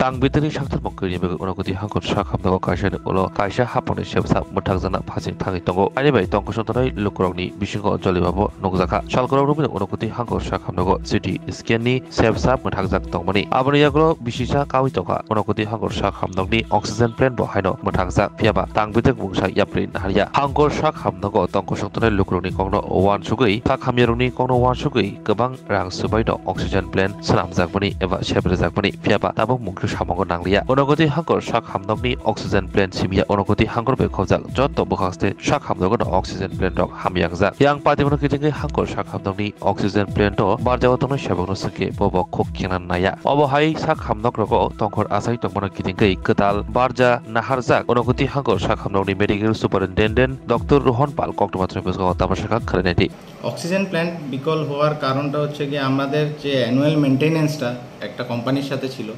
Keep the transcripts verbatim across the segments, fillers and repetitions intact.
Tang bitini sakthar mung kwrwini bagwi Unakoti Hangkor sak hamnago kaisani ulo kaisa hapangni sebsa mwthangjakna phasing thangwi tongo. Ani bai tongkosong tongnai lukurokni bisingo jolibabo nukjakha. Salkorok romwi Unakoti Hangkor sak hamnago C T scan ni sebsa mwthangjak tongmani. Aboni yagulo bisisa kawi tongkha Unakoti Hangkor sak hamnokni oxygen plant bo haino mwthangjak. Phiyaba tang bitek mungsa yapri naharya. Hangkor sak hamnogo tongkosong tongnai lukurokni kokno uansugwi, sak hamyarokni kokno uansugwi kwbang rang swbaino oxygen plant swnamjakmani eba seprejakmani. Phiyaba tabuk mungsa samungo nangliya. Unakoti Hangkor sak hamnokni oxygen plant simiya Unakoti Hangkor bai khobjak joto bwkhakste sak hamnogono oxygen plant rok hamyangjak. Yang patimono kitingwi Hangkor sak hamnokni oxygen plant o barjao tongnai sebokno swngkhe bobo khuk khena naya. Obo hai sak hamnok rogo tongkhor achai tongmano kitingwi kwtal barja naharjak Unakoti Hangkor sak hamnokni medical superintendent Doctor Rohan Pal koktwma thani bwskango tamasa kha khwlainai di. Oxygen plant বিকল হওয়ার কারণটা হচ্ছে কি, আমাদের যে অ্যানুয়াল মেনটেনেন্সটা একটা কোম্পানির সাথে ছিল,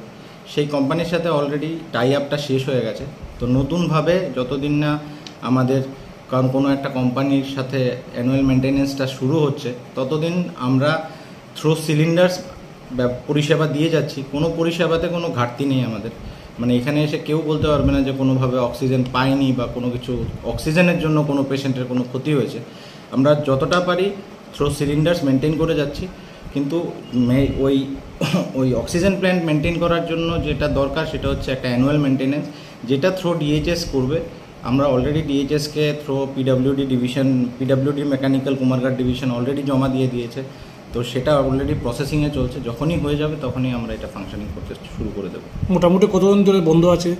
সেই কোম্পানির সাথে অলরেডি টাই আপটা শেষ হয়ে গেছে। তো নতুনভাবে যতদিন না আমাদের কারণ কোনো একটা কোম্পানির সাথে অ্যানুয়াল মেনটেনেন্সটা শুরু হচ্ছে, ততদিন আমরা থ্রো সিলিন্ডার্স পরিষেবা দিয়ে যাচ্ছি। কোনো পরিষেবাতে কোনো ঘাটতি নেই আমাদের। মানে, এখানে এসে কেউ বলতে পারবে না যে কোনোভাবে অক্সিজেন পায়নি বা কোনো কিছু, অক্সিজেনের জন্য কোনো পেশেন্টের কোনো ক্ষতি হয়েছে। আমরা যতটা পারি থ্রো সিলিন্ডার্স মেনটেন করে যাচ্ছি, কিন্তু মে-, ওই, ওই অক্সিজেন প্ল্যান্ট মেনটেন করার জন্য যেটা দরকার, সেটা হচ্ছে একটা অ্যানুয়াল মেনটেনেন্স, যেটা থ্রো ডিএইচএস করবে। আমরা অলরেডি ডিএইচএসকে through PWD division, PWD mechanical Kumarghat division already জমা দিয়ে দিয়েছে। তো সেটা অলরেডি প্রসেসিংয়ে চলছে, যখনই হয়ে যাবে তখনই আমরা এটা ফাংশনিং করতে শুরু করে দেবো। মোটামুটি কতদিন ধরে বন্ধ আছে?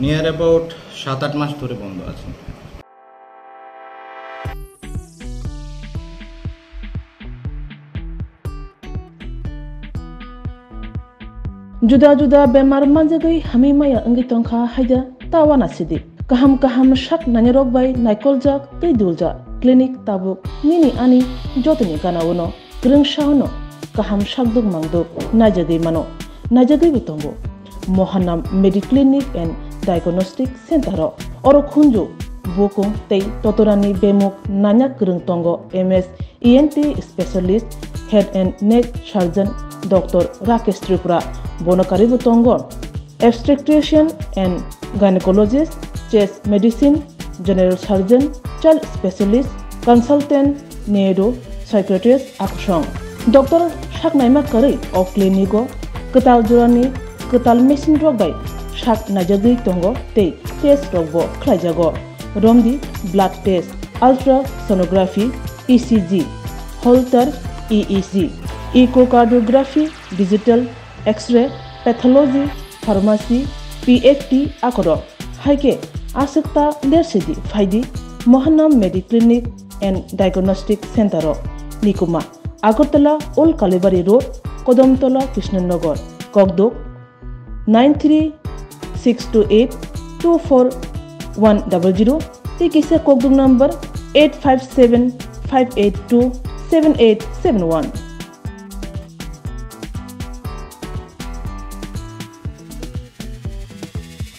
নিয়ার অ্যাবাউট সাত আট মাস ধরে বন্ধ আছে। Juda juda bemar manjagwi hamwi maya wngwi tongkha haida ta uanasidi. Kaham kaham sak nainarok bai naikoljak tei duljak clinic tabuk nini ani jotoni gana-o no kwrwngsa-o no kaham sakduk mangduk naijagwi mano, naijagwibo tongo. Mohanam Mediclinic and Diagnostic Center-o oro khunju, bukung tei totorani bemuk naina kwrwng tongo M S E N T specialist, head and neck surgeon Doctor Rakesh Tripura, bono karibo tongo obstetrician and gynecologist, chest medicine, general surgeon, child specialist, consultant, neuro psychiatrist akusong. Doctor sak naima kwrwi o clinic-o kwtal jorani kwtal machine rok bai sak naijagwi tongo tei test rokbo khlaijago. Romdi blood test, ultrasonography, E C G, Holter E E G, echocardiography, digital X-ray, pathology, pharmacy, P F T akorok. Hai khe aswk ta lersidi phaidi Mohanam Mediclinic and Diagnostic Center-o. Nikuma, Agartala Old Kalibari Road, Kodamtola Krishnanagar, Kokduk, nine three six two eight two four one double zero, tei kisa kokduk number eight five seven five eight two seven eight seven one.